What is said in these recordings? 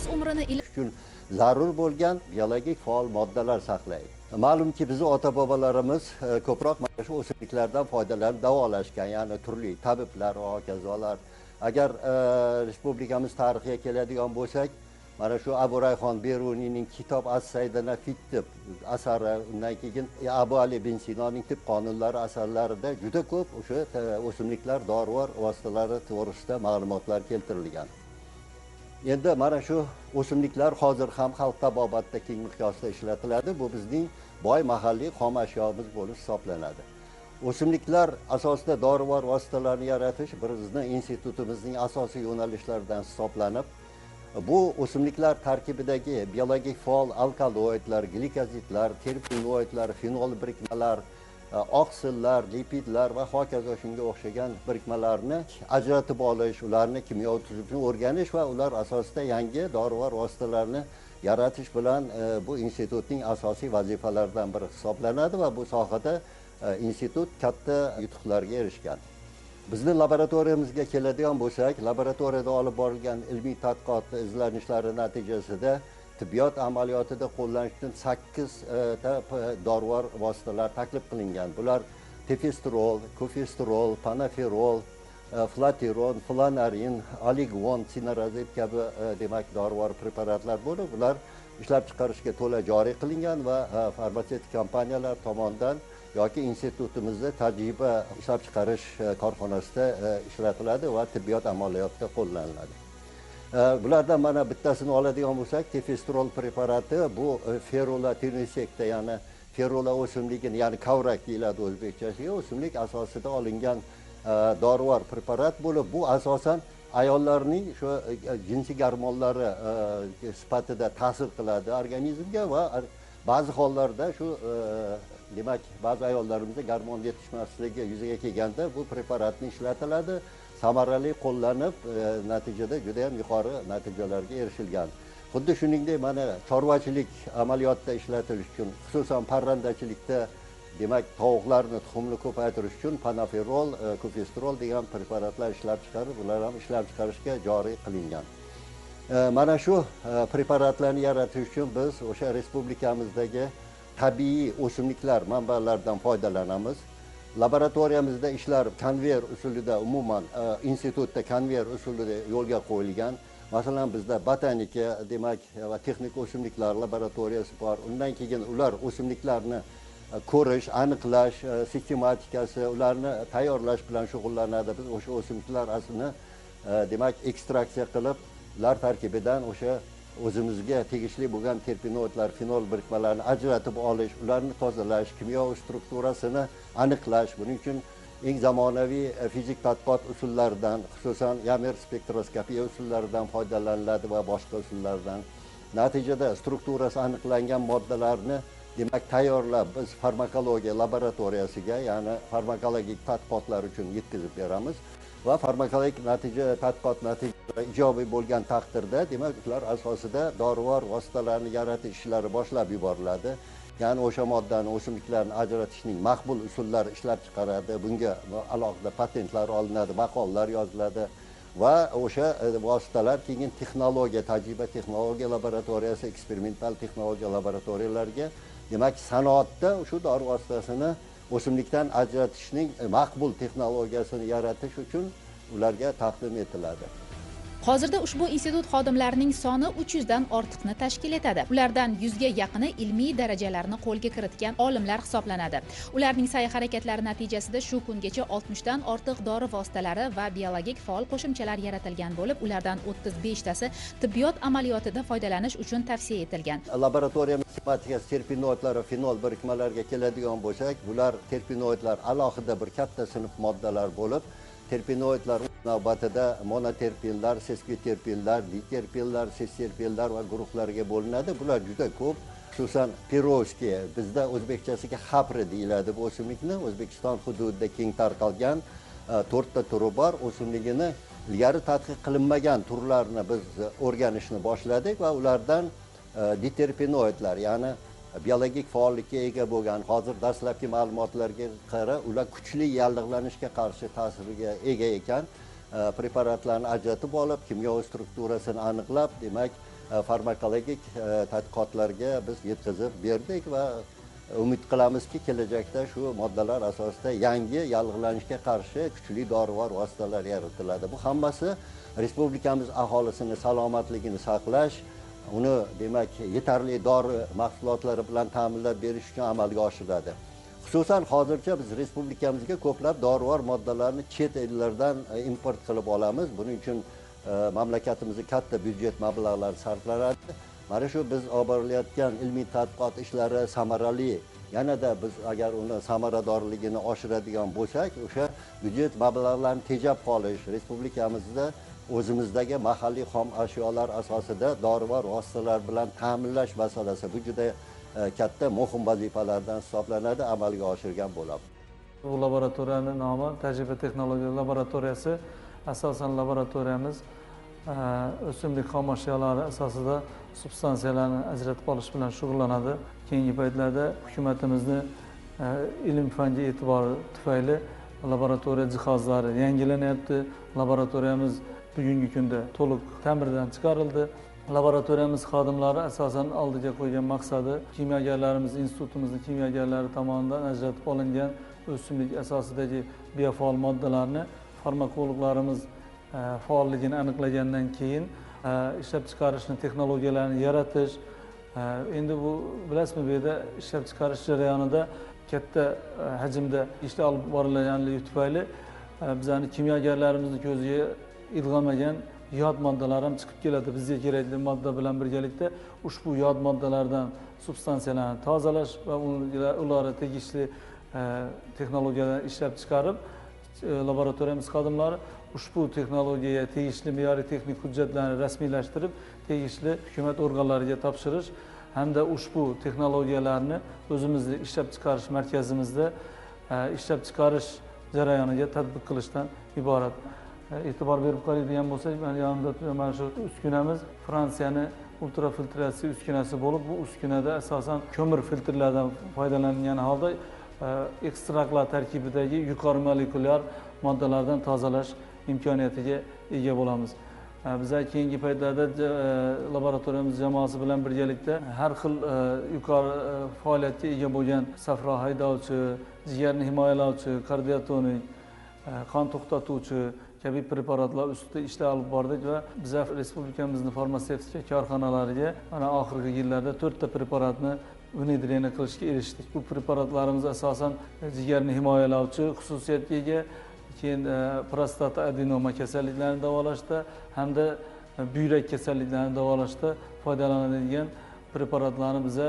O'z umrini uchun zarur bo'lgan biologik faol moddalar saqlaydi. Ma'lumki, bizni ota bobolarimiz ko'proq mana shu o'simliklardan foydalanib davolashgan, ya'ni turli tabiblar va hokazolar. Agar respublikamiz tarixiga keladigan bo'lsak, mana shu Abu Rayhon Beruniyning Kitob as-Saydana fit asari, undan keyin Abu Ali ibn Sinoning tib qonunlari asarlarida juda ko'p o'sha o'simliklar dorivor vositalari to'g'risida ma'lumotlar keltirilgan. Endi mana shu o'simliklar hozir ham xalq tabobatida keng miqyosda ishlatiladi. Bu bizning boy mahalliy xom ashyomiz bo'lib hisoblanadi. O'simliklar asosida dorivor vositalarni yaratish bizni institutimizning asosiy yo'nalishlaridan hisoblanib, bu o'simliklar tarkibidagi biologik faol alkaloidlar, glikozidlar, terpenoidlar, fenol birikmalar, oqsillar, lipidlar va hokazo shunga o'xshagan birikmalarni ajratib olish, ularni kimyoviy tuzumini o'rganish va ular asosida yangi dorivor vositalarni yaratish bilan bu institutning asosiy vazifalaridan biri hisoblanadi va bu sohada institut katta yutuqlarga erishgan. Bizni laboratoriyamizga keladigan bo'lsak, laboratoriyada olib borilgan ilmiy tadqiqot izlanishlari natijasida tibbiyot amaliyotida qo'llanish uchun 8 ta dorivor vositalar taklif qilingan. Bular tefestrol, kofestrol, panaferol, flatiron, flanarin, oligon, sinarazid kabi demak dorivor preparatlar bo'lib, ular ishlab chiqarishga to'la joriy qilingan va farmatsevtik kompaniyalar tomonidan yoki institutimizda tajriba ishlab chiqarish korxonasida ishlatiladi va tibbiyot amaliyotida qo'llaniladi. Bulardan mana bittasini oladigan bo'lsak, tefestrol preparati bu ferula tunisekta, ya'ni ferula o'simligini, ya'ni kavrak deyiladi o'zbekchasiga, o'simlik asosida olingan dorivor preparat bo'lib, bu asosan ayollarning shu jinsiy gormonlari sifatida ta'sir qiladi organizmga va ba'zi hollarda shu demak ba'zi ayollarimizda gormon yetishmasligi yuzaga kelganda bu preparatni ishlatiladi, samarali qo'llanib, natijada juda ham yuqori natijalarga erishilgan. Xuddi shuningdek mana chorvachilik amaliyotida ishlatilish uchun, xususan parrandachilikda demak tovuqlarni tuxumini ko'paytirish uchun panaferol, kofestrol degan preparatlar ishlab chiqarib, ular ham ishlab chiqarishga joriy qilingan. Mana shu preparatlarni yaratish uchun biz o'sha respublikamizdagi tabiiy o'simliklar manbalaridan foydalanamiz. Laboratoriyamizda ishlar konveyer usulida, umuman institutda konveyer usulida yo'lga qo'yilgan. Masalan, bizda botanika, demak va texnik o'simliklar laboratoriyasi bor. Undan keyin ular o'simliklarni ko'rish, aniqlash, sistematikasi, ularni tayyorlash bilan shug'ullanadi. Biz o'sha o'simliklar aslini demak ekstraksiya qilib, ular tarkibidan o'sha o'zimizga tegishli bo'lgan terpenoidlar, fenol birikmalarini ajratib olish, ularni tozalash, kimyoviy strukturasini aniqlash. Buning uchun eng zamonaviy fizik tadqiqot usullaridan, xususan Yamer spektroskopiya usullaridan foydalaniladi va boshqa usullardan. Natijada strukturasi aniqlangan moddalarni demak tayyorlab biz farmakologiya laboratoriyasiga, ya'ni farmakologik tadqiqotlar uchun yetkazib beramiz va farmakologik natija tadqiqot natijalari ijobiy bo'lgan taqdirda demak ular asosida dorivor vositalarni yaratish ishlari boshlab yuboriladi. Ya'ni o'sha moddani, o'simliklarni ajratishning maqbul usullari ishlab chiqaradi. Bunga alohida patentlar olinadi, maqolalar yoziladi va o'sha vositalar keyin texnologiya, tajriba texnologiya laboratoriyasi, eksperimental texnologiya laboratoriyalariga, demak sanoatda shu dori vositasini o'simlikdan ajratishning maqbul texnologiyasini yaratish uchun ularga taqdim etiladi. Hozirda ushbu institut xodimlarining soni 300 dan ortiqni tashkil etadi. Ulardan 100 ga yaqini ilmiy darajalarni qo'lga kiritgan olimlar hisoblanadi. Ularning sa'y-harakatlari natijasida shu kungacha 60 dan ortiq dori vositalari va biologik faol qo'shimchalar yaratilgan bo'lib, ulardan 35 tasi tibbiyot amaliyotida foydalanish uchun tavsiya etilgan. Laboratoriyamiz sistematikasi terpenoidlar va fenol birikmalarga keladigan bo'lsak, bular terpenoidlar alohida bir katta sinf moddalar bo'lib, terpenoidlar navbatida monoterpenlar, seskviterpenlar, diterpenlar, sesterpenlar va guruhlarga bo'linadi. Bular juda ko'p. Xususan perovskiy, bizda o'zbekchasiga xapri deyiladi bu o'simlikni. O'zbekiston hududida keng tarqalgan 4 ta turi bor. O'simligini ilgari tadqiq qilinmagan turlarini biz o'rganishni boshladik va ulardan diterpenoidlar, ya'ni biologik faollikka ega bo'lgan, hozir dastlabki ma'lumotlarga ko'ra ular kuchli yallig'lanishga qarshi ta'sirga ega ekan preparatlarni ajratib olib, kimyoviy strukturasini aniqlab, demak farmakologik tadqiqotlarga biz yetkazib berdik va umid qilamizki, kelajakda shu moddalar asosida yangi yallig'lanishga qarshi kuchli dorivor vositalar yaratiladi. Bu hammasi respublikamiz aholisini salomatligini saqlash, uni demak yetarli dori mahsulotlari bilan ta'minlab berish uchun amalga oshiriladi. Xususan hozircha biz respublikamizga ko'plab dorivor moddalarni chet ellardan import qilib olamiz. Buning uchun mamlakatimizga katta byudjet mablag'lari sarflanadi. Mana shu biz olib borilayotgan ilmiy tadqiqot ishlari samarali, yanada biz agar uni samaradorligini oshiradigan bo'lsak, o'sha byudjet mablag'larini tejab qolish, respublikamizda o'zimizdagi mahalliy xom ashyolar asosida dorivor vositalar bilan ta'minlash masalasi bu juda katta muhim vazifalardan hisoblanadi, amalga oshirgan bo'ladi. Bu laboratoriyaning nomi tajriba texnologiya laboratoriyasi. Asosan laboratoriyamiz o'simlik xom ashyolari asosida substansiyalarni ajratib olish bilan shug'ullanadi. Keyingi paytlarda hukumatimizni ilm fanga e'tibori tufayli laboratoriya jihozlari yangilanyapti. Laboratoriyamiz bugungi kunda to'liq ta'mirdan chiqarildi. Laboratoriyamiz xodimlari asosan oldiga qo'ygan maqsadi kimyogarlarimiz, institutimizning kimyogarlari tomonidan ajratib olingan o'simlik asosidagi biofaol moddalarni farmakologlarimiz faolligini aniqlagandan keyin ishlab chiqarishni texnologiyalarini yaratish. Endi bu bilasizmi, bu yerda ishlab chiqarish jarayonida katta hajmda ishlar olib borilganligi tufayli bizani kimyogarlarimizni ko'ziga ilg'amagan yod moddalar ham chiqib keladi. Bizga kerakli modda bilan birgalikda ushbu yod moddalardan substansiyalarni tozalash va ularga tegishli texnologiyalarni ishlab chiqarib, laboratoriyamiz xodimlari ushbu texnologiyaga tegishli me'yoriy texnik hujjatlarni rasmiylashtirib, tegishli hukumat organlariga topshirish hamda ushbu texnologiyalarni o'zimizni ishlab chiqarish markazimizda ishlab chiqarish jarayoniga tatbiq qilishdan iborat. E'tibor berib qaraydigan bo'lsak, mana yonimda turgan mana shu uskunamiz Fransiyani ultrafiltratsiya uskunasi bo'lib, bu uskunada asosan ko'mir filtrlardan foydalangan holda ekstraktlar tarkibidagi yuqori molekulyar moddalardan tozalash imkoniyatiga ega bo'lamiz. Bizlar keyingi paytlarda laboratoriyamiz jamoasi bilan birgalikda har xil yuqori faoliyatga ega bo'lgan safro haydovchi, jigarni himoyalovchi, kardiotonik, qon to'xtatuvchi kabi preparatlar ustida ishlar olib bordik va bizlar respublikamizning farmatsevtika korxonalariga mana oxirgi yillarda 4 ta preparatni внедрение qilishga erishdik. Bu preparatlarimiz asosan jigarni himoyalovchi xususiyatga ega, keyin prostata adenoma kasalliklarini davolashda hamda buyrak kasalliklarini davolashda foydalaniladigan preparatlarni biza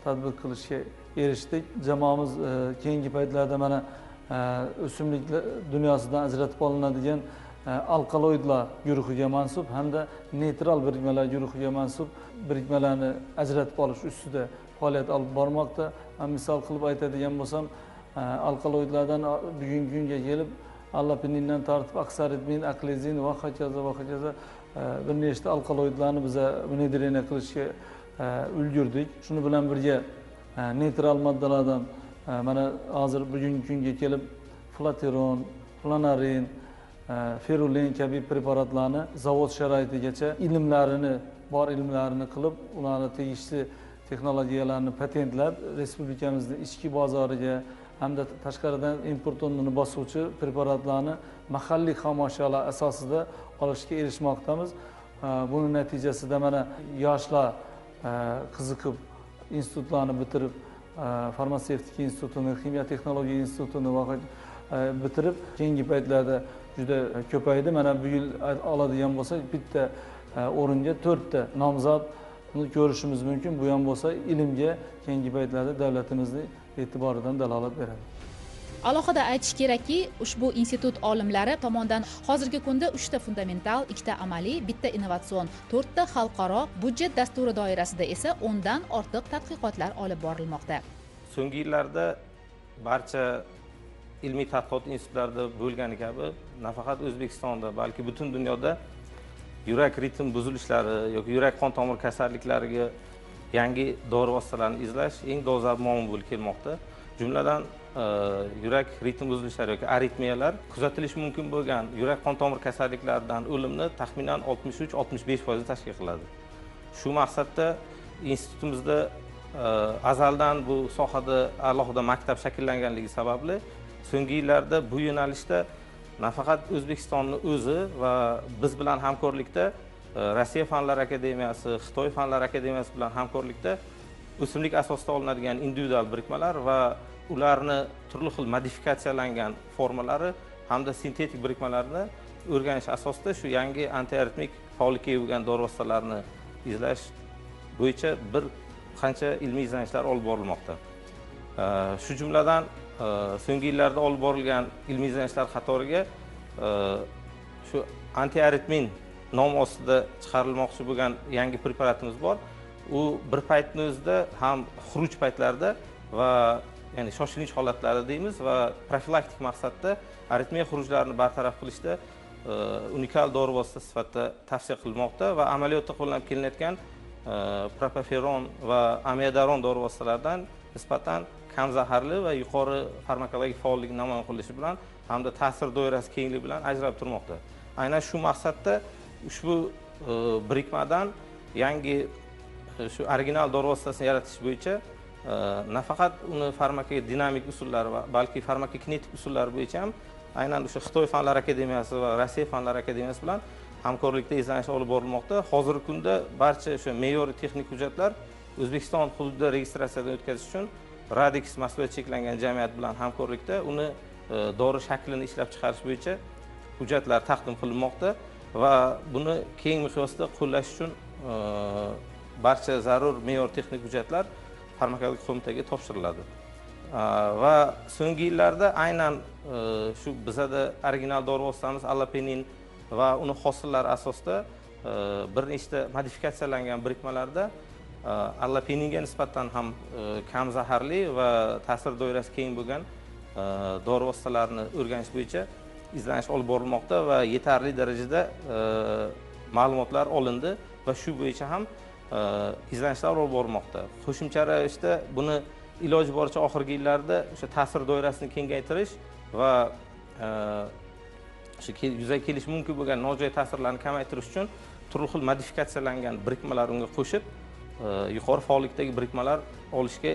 tatbiq qilishga erishdik. Jamoamiz keyingi paytlarda mana o'simliklar dunyosidan ajratib olinadigan alkaloidlar guruhiga mansub hamda neytral birikmalar guruhiga mansub birikmalarni ajratib olish ustida faoliyat olib bormoqda. Misol qilib aytadigan bo'lsam, alkaloidlardan bugungi kunga kelib allapinindan tortib aksaritmin, aklezin va hokazo va hokazo bir nechta alkaloidlarni biza внедрение qilishga ulgurdik. Shuni bilan birga neytral moddalardan mana hozir bugungi kunga kelib flateron, flanarin, ferulin kabi preparatlarni zavod sharoitigacha ilmlarini, bor ilmlarini qilib, ularni tegishli texnologiyalarni patentlab, respublikamizning ichki bozoriga hamda tashqaridan import o'rnini bosuvchi preparatlarni mahalliy xomashyolar asosida olishga erishmoqdamiz. Buning natijasida mana yoshlar qiziqib institutlarni bitirib, farmatsevtika institutini, ximiya texnologiya institutini bitirib, keyingi paytlarda juda ko'paydi. Mana bu yil oladigan bo'lsak, bitta o'ringa 4 ta nomzod ko'rishimiz mumkin. Bu ham bo'lsa ilmga keyingi paytlarda davlatimizning e'tiboridan dalolat beradi. Alohida aytish kerakki, ushbu institut olimlari tomonidan hozirgi kunda 3 ta fundamental, 2 ta amaliy, 1 ta innovatsion, 4 ta xalqaro budjet dasturi doirasida esa 10 dan ortiq tadqiqotlar olib borilmoqda. So'nggi yillarda barcha ilmiy tadqiqot institutlarida bo'lgani kabi nafaqat O'zbekistonda, balki butun dunyoda yurak ritm buzilishlari yoki yurak qon tomir kasalliklariga yangi dori vositalarini izlash eng dolzarb muammo bo'lib kelmoqda. Jumladan yurak ritm buzilishlari yoki aritmiyalar kuzatilishi mumkin bo'lgan yurak qon tomir kasalliklaridan o'limni taxminan 63-65% tashkil qiladi. Shu maqsadda institutimizda azaldan bu sohada alohida maktab shakllanganligi sababli so'nggi yillarda bu yo'nalishda nafaqat O'zbekistonning o'zi va biz bilan hamkorlikda Rossiya Fanlar Akademiyasi, Xitoy Fanlar Akademiyasi bilan hamkorlikda o'simlik asosida olinadigan individual birikmalar va ularni turli xil modifikatsiyalangan formalari hamda sintetik birikmalarni o'rganish asosida shu yangi antiaritmik faollikka ega bo'lgan dori vositalarini izlash bo'yicha bir qancha ilmiy izlanishlar olib borilmoqda. Shu jumladan so'nggi yillarda olib borilgan ilmiy izlanishlar qatoriga shu antiaritmin nom ostida chiqarilmoqchi bo'lgan yangi preparatimiz bor. U bir paytning o'zida ham xuruj paytlarida va ya'ni shoshilinch holatlarda deymiz va profilaktik maqsadda aritmiya xurujlarini bartaraf qilishda unikal dori vosita sifatida tavsiya qilinmoqda va amaliyotda qo'llanib kelinayotgan propaferon va amiodaron dori vositalaridan nisbatan kam zaharli va yuqori farmakologik faollikni namoyon qilishi bilan hamda ta'sir doirasi kengligi bilan ajralib turmoqda. Aynan shu maqsadda ushbu birikmadan yangi shu original dori vositasini yaratish bo'yicha nafaqat uni farmakodinamik usullari va balki farmakokinetik usullari bo'yicha ham aynan o'sha Xitoy Fanlar Akademiyasi va Rossiya Fanlar Akademiyasi bilan hamkorlikda izlanish olib borilmoqda. Hozirgi kunda barcha o'sha me'yoriy texnik hujjatlar O'zbekiston hududida registratsiyadan o'tkazish uchun Radix mas'uliyati cheklangan jamiyat bilan hamkorlikda uni dori shaklini ishlab chiqarish bo'yicha hujjatlar taqdim qilinmoqda va buni keng miqyosda qo'llash uchun barcha zarur me'yor texnik hujjatlar farmakologik qo'mitaga topshiriladi. Va so'nggi yillarda aynan shu bizada original dori vositamiz allopenin va uni hosillari asosida bir nechta modifikatsiyalangan birikmalarda allopeninga nisbatan ham kam zaharli va ta'sir doirasi keng bo'lgan dori vositalarini o'rganish bo'yicha izlanish olib borilmoqda va yetarli darajada ma'lumotlar olindi va shu bo'yicha ham izlanishlar olib borilmoqda. Qo'shimcha ravishda buni iloji boricha oxirgi yillarda o'sha ta'sir doirasini kengaytirish va o'sha yuzaga kelishi mumkin bo'lgan nojo'ya ta'sirlarni kamaytirish uchun turli xil modifikatsiyalangan birikmalar unga qo'shib yuqori faollikdagi birikmalar olishga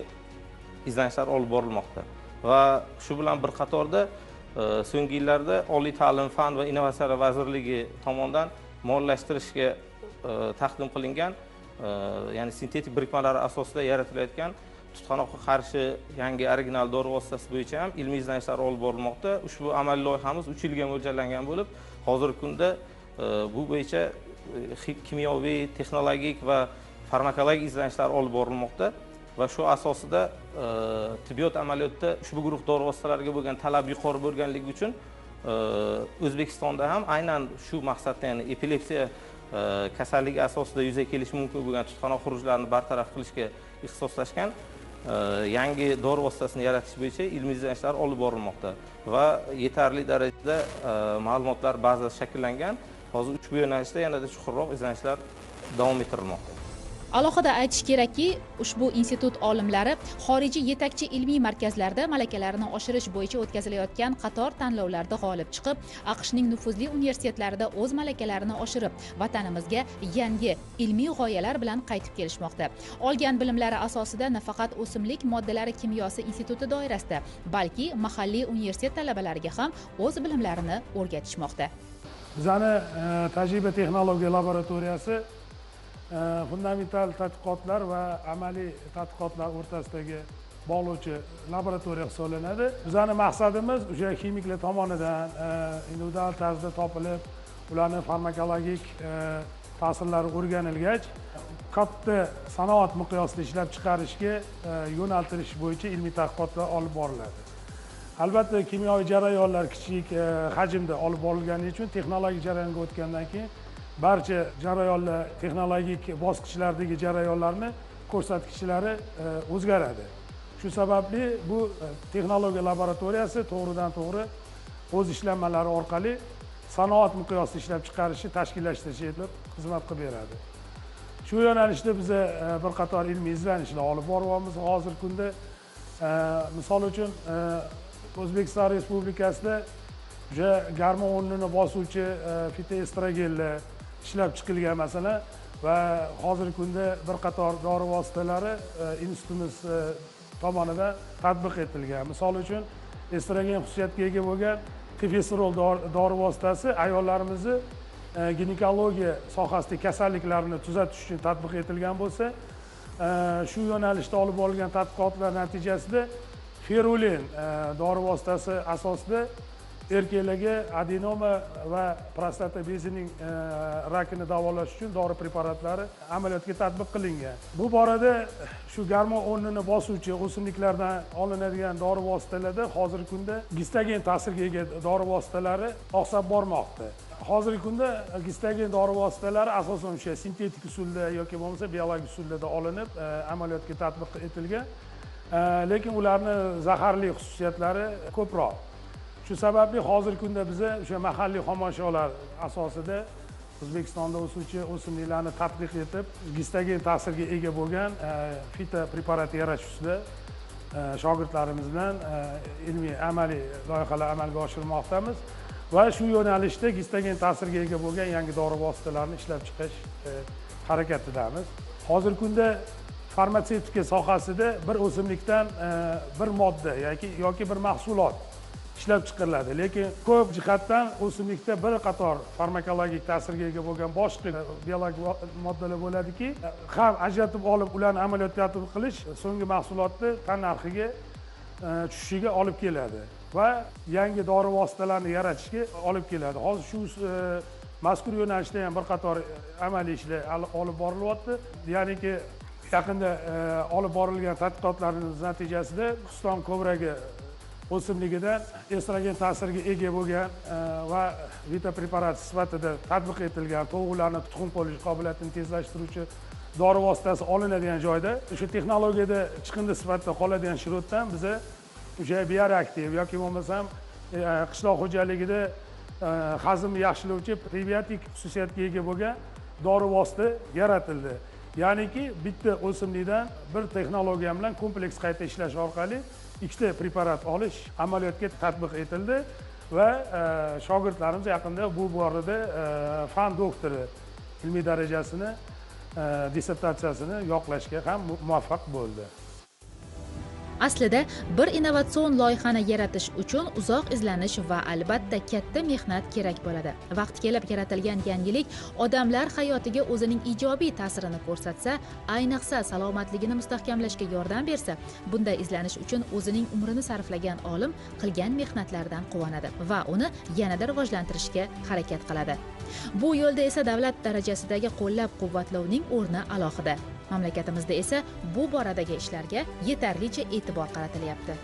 izlanishlar olib borilmoqda. Va shu bilan bir qatorda so'nggi yillarda Oliy ta'lim, fan va innovatsiyalar vazirligi tomonidan moliyalashtirishga taqdim qilingan, ya'ni sintetik birikmalar asosida yaratilayotgan tutqanoqqa qarshi yangi original dori vositasi bo'yicha ham ilmiy izlanishlar olib borilmoqda. Ushbu amaliy loyihamiz 3 yilga mo'ljallangan bo'lib, hozirgi kunda bu bo'yicha kimyoviy, texnologik va farmakologik izlanishlar olib borilmoqda va shu asosida tibbiyot amaliyotida ushbu guruh dori vositalariga bo'lgan talab yuqori bo'lganligi uchun O'zbekistonda ham aynan shu maqsadda, ya'ni epilepsiya kasalligi asosida yuzaga kelishi mumkin bo'lgan tutqanoq xurujlarini bartaraf qilishga ixtisoslashgan yangi dori vositasini yaratish bo'yicha ilmiy izlanishlar olib borilmoqda va yetarli darajada ma'lumotlar bazasi shakllangan. Hozir ushbu yo'nalishda yanada chuqurroq izlanishlar davom ettirilmoqda. Alohida aytish kerakki, ushbu institut olimlari xorijiy yetakchi ilmiy markazlarda malakalarini oshirish bo'yicha o'tkazilayotgan qator tanlovlarda g'olib chiqib, AQShning nufuzli universitetlarida o'z malakalarini oshirib, vatanimizga yangi ilmiy g'oyalar bilan qaytib kelishmoqda. Olgan bilimlari asosida nafaqat o'simlik moddalari kimyosi instituti doirasida, balki mahalliy universitet talabalariga ham o'z bilimlarini o'rgatishmoqda. Bizani tajriba texnologiya laboratoriyasi fundamental tadqiqotlar va amaliy tadqiqotlar o'rtasidagi bog'lovchi laboratoriya hisoblanadi. Bizani maqsadimiz o'sha ximiklar tomonidan individual tarzda topilib, ularning farmakologik ta'sirlari o'rganilgach, katta sanoat miqyosida ishlab chiqarishga yo'naltirish bo'yicha ilmiy tadqiqotlar olib boriladi. Albatta, kimyoviy jarayonlar kichik hajmda olib borilgani uchun texnologik jarayonga o'tgandan keyin barcha jarayonlar, texnologik bosqichlardagi jarayonlarni ko'rsatkichlari o'zgaradi. Shu sababli bu texnologiya laboratoriyasi to'g'ridan to'g'ri o'z ishlanmalari orqali sanoat miqyosida ishlab chiqarishni tashkillashtirish etib xizmat qilib beradi. Shu yo'nalishda biz bir qator ilmiy izlanishlar olib boryapmiz hozirgi kunda. Misol uchun O'zbekiston Respublikasida o'sha gormon o'rnini bosuvchi fitoestrogenlar ishlab chiqilgan, masalan, Va hozirgi kunda bir qator dori vositalari institutimiz tomonidan tatbiq etilgan. Misol uchun, estrogen xususiyatga ega bo'lgan tifesterol dori vositasi ayollarimizni ginekologiya sohasidagi kasalliklarini tuzatish uchun tatbiq etilgan bo'lsa, shu yo'nalishda olib borilgan tadqiqotlar natijasida ferulin dori vositasi asosida erkaklarga adenoma va prostata bezining rakini davolash uchun dori preparatlari amaliyotga tatbiq qilingan. Bu borada shu gormon o'rnini bosuvchi o'simliklardan olinadigan dori vositalarida hozirgi kunda gistogen ta'sirga ega dori vositalari oqsab bormoqda. Hozirgi kunda gistogen dori vositalari asosan o'sha sintetik usulda yoki bo'lmasa biologik usulda olinib amaliyotga tatbiq etilgan, lekin ularni zaharli xususiyatlari ko'proq. Shu sababli hozirgi kunda biza o'sha mahalliy xomashyolar asosida O'zbekistonda o'suvchi o'simliklarni tadqiq etib, gistogen ta'sirga ega bo'lgan fitopreparat yaratish ustida shogirdlarimiz bilan ilmiy amaliy loyihalar amalga oshirmoqdamiz va shu yo'nalishda gistogen ta'sirga ega bo'lgan yangi dori vositalarini ishlab chiqish harakatidamiz. Hozirgi kunda farmatsevtika sohasida bir o'simlikdan bir modda yoki bir mahsulot ishlab chiqariladi, lekin ko'p jihatdan o'simlikda bir qator farmakologik ta'sirga ega bo'lgan boshqa biologik moddalar bo'ladiki, ham ajratib olib ularni amaliyotga tatbiq qilish so'nggi mahsulotni tannarxiga tushishiga olib keladi va yangi dori vositalarini yaratishga olib keladi. Hozir shu mazkur yo'nalishda ham bir qator amaliy ishlar olib borilyapti. Ya'niki yaqinda olib borilgan tadqiqotlarimiz natijasida xuston ko'vragi o'simligidan estrogen ta'siriga ega bo'lgan va fitopreparat sifatida tatbiq etilgan tovuqlarni tuxum qo'yish qobiliyatini tezlashtiruvchi dori vositasi olinadigan joyda o'sha texnologiyada chiqindi sifatida qoladigan shirotdan biza o'sha bioreaktiv yoki bo'lmasam qishloq xo'jaligida hazmni yaxshilovchi prebiotik xususiyatga ega bo'lgan dori vosita yaratildi. Ya'niki bitta o'simlikdan bir texnologiya bilan kompleks qayta ishlash orqali ikkita preparat olish amaliyotga tatbiq etildi va shogirdlarimiz yaqinda bu borada fan doktori ilmiy darajasini dissertatsiyasini yoqlashga ham muvaffaq bo'ldi. Aslida bir innovatsion loyihani yaratish uchun uzoq izlanish va albatta katta mehnat kerak bo'ladi. Vaqti kelib yaratilgan yangilik odamlar hayotiga o'zining ijobiy ta'sirini ko'rsatsa, ayniqsa salomatligini mustahkamlashga yordam bersa, bunday izlanish uchun o'zining umrini sarflagan olim qilgan mehnatlaridan quvonadi va uni yanada rivojlantirishga harakat qiladi. Bu yo'lda esa davlat darajasidagi qo'llab-quvvatlovning o'rni alohida. Mamlakatimizda esa bu boradagi ishlarga yetarlicha e'tibor qaratilyapti.